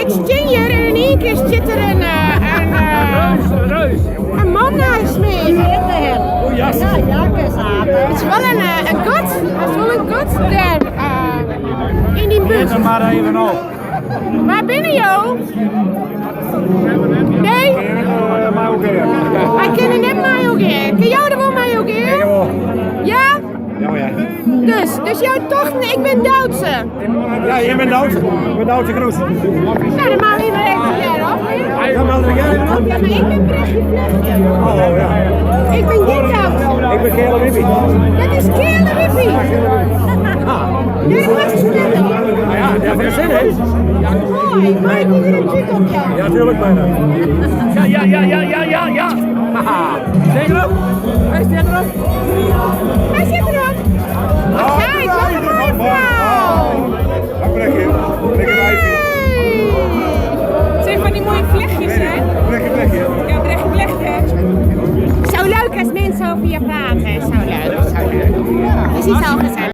Ik stean hjir en yn ien kear stiet der in, in, in man neist my. It is wol in, in gat. Hast wol in gat dêr yn dyn búk. Lit mar even op. Wa binne jo? Nee? Wy kinne net mei jo gear. Kin jo der wol mei jo gear? Ja? Ja, ja. Dus, dus jo tochten ik bin Doutse? Ja, ik ben Doutse. Ik ben Doutse Kroes. Nou, dan moatte we even tegearre op. Ja, maar tegearre op? Ja, mar ik bin Brechtje Vlechtje. Oh, ja. Ik bin gjin Doutse. Ik bin Keale Wippie. Dat is Keale Wippie. Nee, dat is net op. Ja, dat is zin in. Moai, mei ik der in tút op jaan? Ja, tuurlijk bijna. Ja, ja, ja, ja, ja, ja, ja. Haha. Zeker op? Hij zit erop. Hy sit derop. Kijk, wat in mooie frou. Dag Brechtje. Lekker wijfie. Het zijn van die mooie vlechtjes, hè? Brechtje, Brechtje. Ja, Brechtje, Vlechtje. Zo leuk als mensen over je praten. Zo leuk, zo leuk. Het is iets al gezellig.